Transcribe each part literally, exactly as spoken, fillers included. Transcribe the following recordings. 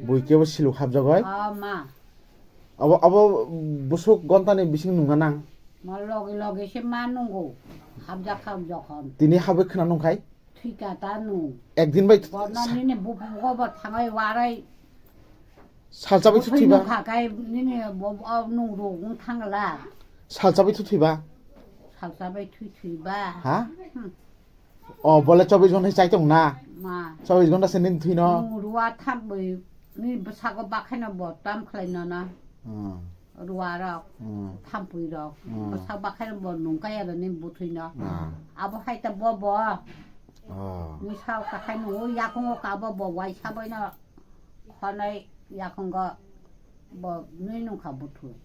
Bui kebo siluk habjagoi. O ma. Abo, abo busuk gontani bising nungna nang. Ma logi logi se ma nungo. Habjak habjak hon. Tini habwi khna nungkhai. Thwika ta nung. Ekdin bai Borno nini bubugo bo thangai warai. Salsa bai Buthui thwiba. Nukha kai nini bo, bo nung rung thangla. Salsa bai thwiba. Salsa bai thwi thwiba. Ha? Hmm. O bole chobbish ghonta chai tong na. Ma. Chobbish ghonta se nin thwi no. Nung ruwa thampui ni bwsago bakhaino bo tam khlai no na. Hmm. Ruwa rok, Hmm. thampui rok. Hmm. Bwsak bakhaino bo nung kaya da ni buthui no. Hmm. Abo hai ta bo bo. Oh. Ni sao ka khai nung yakungo ka bo bo waisa bai no. Khonai yakungo bo nui nung kha buthui.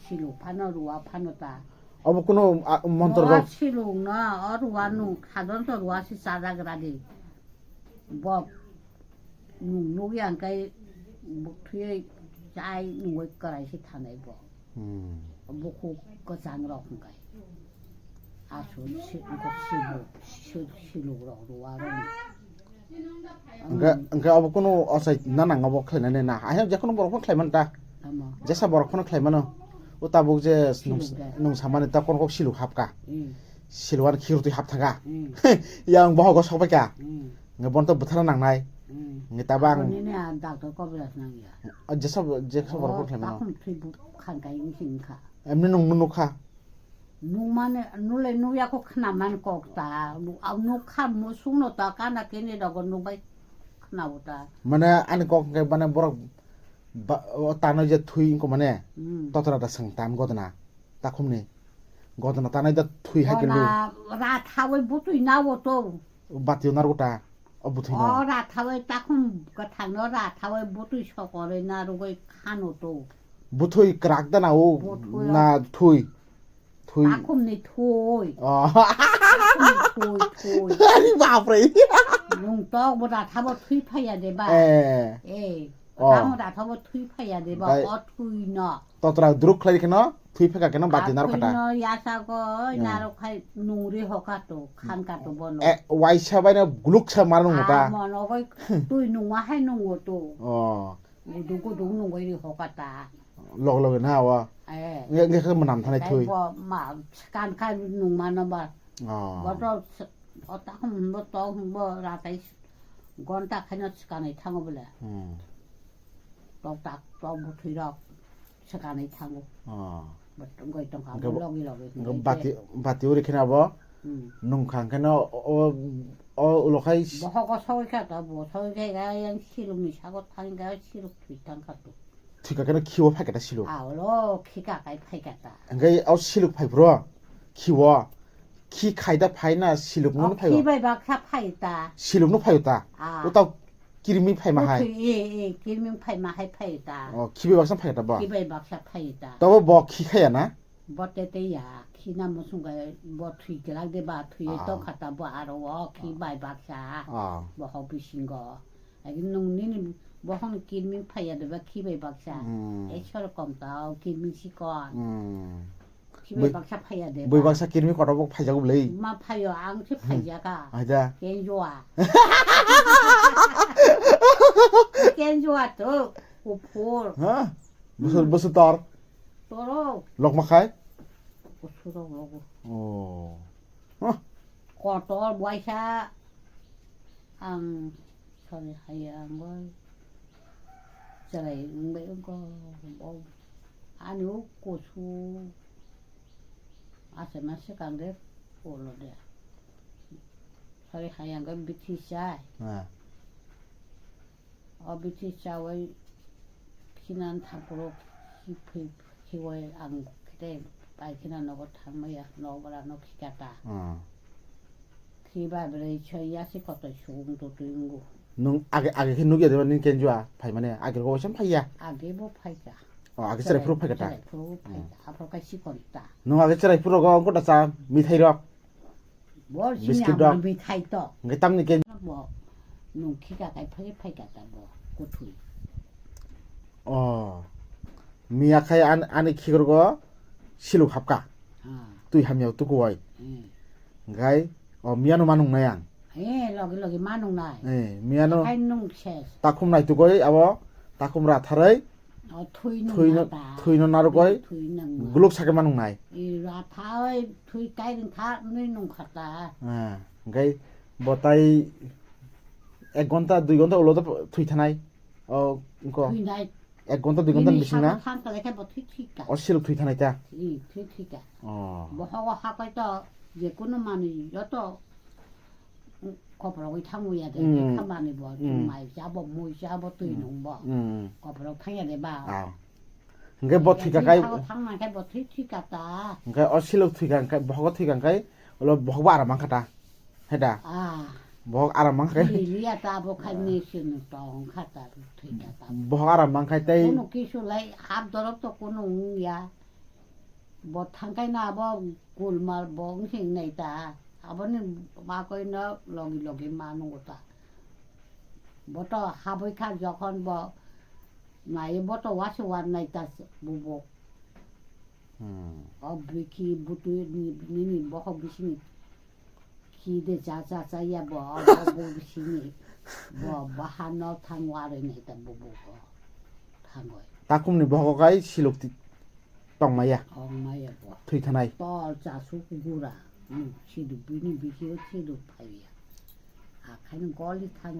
Siluk phano ruwa phano ta. Obo kuno, a, montro Ruwa rok. Siluk no, o ruwa nung khadon to ruwa si chajagra di. Bo nung nuk yang kai buthui chai nungoi karai si thanai bo. Hmm. Bukhuk kwchang rok hwnkhe. Aswk si-, wngkha sibuk, si-, siluk rok rw aro. Hwnkhe, hwnkhe abo kunu ochai na nang abo khlainani na. Ayang jekhunu borok phano khlai mano ta. Tamo. Jesa borok phano khlai mano. O tabuk je nung, Siluk de. Nung samani ta kono kok siluk hapka. Hmm. Siluk ani khirutwi hap thangka. Hmm. Yang bohogo sokbaika. Hmm. Hwnkhe bono to bwthana nangnai. Hmm. Hwnkhe tabang. Aboni ni a doctor kobra nangya. O jesa, jesa borok phano khlai mano. Takhum thwi bu khan kai wngsi wngkha. Emni nung nukha. Nukmani, nulai nukya kho khnaman kok ta. Nukha musung no ta kana kini rogo nukbai khna o ta. Mane ani kok hwnkhe mane borok ba, o tanoi je thwi wngkha mane Hmm. totra da swng tam godna takhumni. Godna tanai da thwi hai khe lu. Bona ra thawi butui na o to. Batio nar gota o butui O na. Ra thawi takhum kwthang no ra thawi butui sokoroi na rugoi khan o to. Butui kwrak da na o Butui o. Na thwi. Thwi. Takhumni thwi. Oh. Takhumni thwi, thwi. Ari bapre. Nung tok bo da thabo thwi phaiya de ba. Eh. Eh. Oh. Tamo da thabo thwi phaiya de ba. Bai. O thwi no. Totra druk khlai kheno, thwi pheka kheno bati nar kata. Thwi no yasa go, Hmm. Naro khai nungri hoka to, khan ka to bono. Eh, waisa bai no guluk sa mar nung ta. Ah, mono goi twi nungwa hai nungo to. Oh. Gudu gudu nungwi ri hoka ta. Log log na wa. Eh. Nge, nge khe mwnam thanai Tei thui. Bo ma skan kha nung mano ba. Oh. Bo to s-, o ta hum bo to hum bo ra tai s-, gonta khaino skanai thango bole. Hmm. Tok tak tok buthui rok skanai thango. Oh. Bo tongoi tongkha Hwnkhe bo bo, logi logi hwnkhe hwnkhe bati, bati uri kheno abo Hmm. Nung kha hwnkhe no o, o, o ulo khai s- Bohogo sogwi kha to, bo sogwi khe ga yang silumni sago thang ga siluk thwi thang kha to. Thwi kha khe no khiwo phai kha ta siluk. A ulo khi kha kai phai kha ta. Hwnkhe o siluk phai phro khiwo khi khai da phai na siluk no phai. O khi bai baksa phai ta. Siluk no phai ta. A. O ta kirmi phai ma hai. O thwi, e, e, kirmi phai ma hai phai ta. O khi bai baksa phai ta ba. Khi bai baksa phai ta. Tabo bo khi khaya na. Bo tete ya, khina muchungo bo thwi glak de ba, thwi Ah. Tong kha ta bo aro o khi Ah. Bai baksa, Ah. Bohok bisingo. Agi nung nini bohok ni kirming phaiya de ba khi bai baksa. Hmm. E sor kom ta o kirming si kon. Hmm. Khi bai Bui-, baksa phaiya de bui ba. Baksa kirming kotor bo phaijago bwlai. Ma phaio ang se Hmm. Phaijaka. Aida. Kenjua. Kenjua to, kuphur. Ha? Bwswk, bwswk tor? Toro. Lokma khai? Kusurok logo. Oh. Huh. Kotor buaisa ang sori hai ang bai. Cherai ang bai ang ko. Ani o kusu. Ase mase kang de. Polo de. Sori hai ang bai bithi sai. Ah. O bithi chawai khinan thapuro khi phi-, khiwai ang khete pai khina nogo thangmaya, nogo bwla no khikata. Hmm. Khiba bwrwi choi yasi kotoi sugung to tuingu. Nung age, age khe nukya deba nini kenjua phai mane, age go sem phaiya? Age bo phaika. O, age cherai phuru phaikata? Cherai phuru phaika. Hmm. Aphro kai sikon ta. Nung age cherai phuru go ongko ta cha, mithai rok? Bo sini Biscuit amo dok. Mithai to. Hwnkhe tamni ke? Bo nung khika kai phai phai ka ta bo kuthwi. Oh. Miya khai an-, ani khikrgo siluk hapka. Ah. Twi hamya tukuwai. Hmm. Hwnkhe o miya no manung nai ang. Eh, logi logi manung nai. Eh, miyano Akai nung ses. Takhum nai tugoi abo, takhum ratharoi, O thui nung thwino, na ta. Thwino narwgoi, Thui nung na. Guluk sake manung nai. I ratha oi thui kai ring kha nui nung kha ta. Ah, hingkai bo tai ek gonta, dui gonta ulo to thwi thanai. O, wngko. Thwi nai. Ek gonta, dui gonta Bini bising na? Sabo thang kale khe bo thwi thwi ka. O silok thwi thanai ta? Thwi, thwi thwi ka. Oh. Bohogo hakai to je kunu manwi joto koprogwi thangwi ya de, Mm. Kha manwi bo, Mm. Mai cha bo, mui cha bo, twi Mm. nung bo. Mm. Koprog thang ya de ba. Ah. Hingke bo thwi ka kai. Thang na khe bo thwi thwi ka ta. Hingke o silok thwi ka, hingke bohogo thwi ka, hingke ulo bohok bo aram mang kha ta. Heda. Ah. Bohok aram mang kha. Liya ta bo khai ni sinu tong kha ta thwi ka ta. Bohok aram mang khai tei. Kunu kisu lai hap dorok to kunu wng ya. Bo thangkai na abo kulmar bo wng sing nai ta. Abo ni ma koi no logi logi ma nungo ta. Bo to haboi kha jokhon bo nai bo to wasi wan nai ta bubuk. Hmm. O bikhi butui ni, nini bokhok bisini khi de cha cha cha ya bo, o bo, bo bisini bo, bo ha no thang waroi nai ta bo, bo, bo thangoi. Takhumni bokhok kai silok ti-, tongmaya. Tongmaya bo. Thwi thanai. Tol cha su gura. Hmm, sidu bini bikhi o sidu phaiya. Akhaini goli thango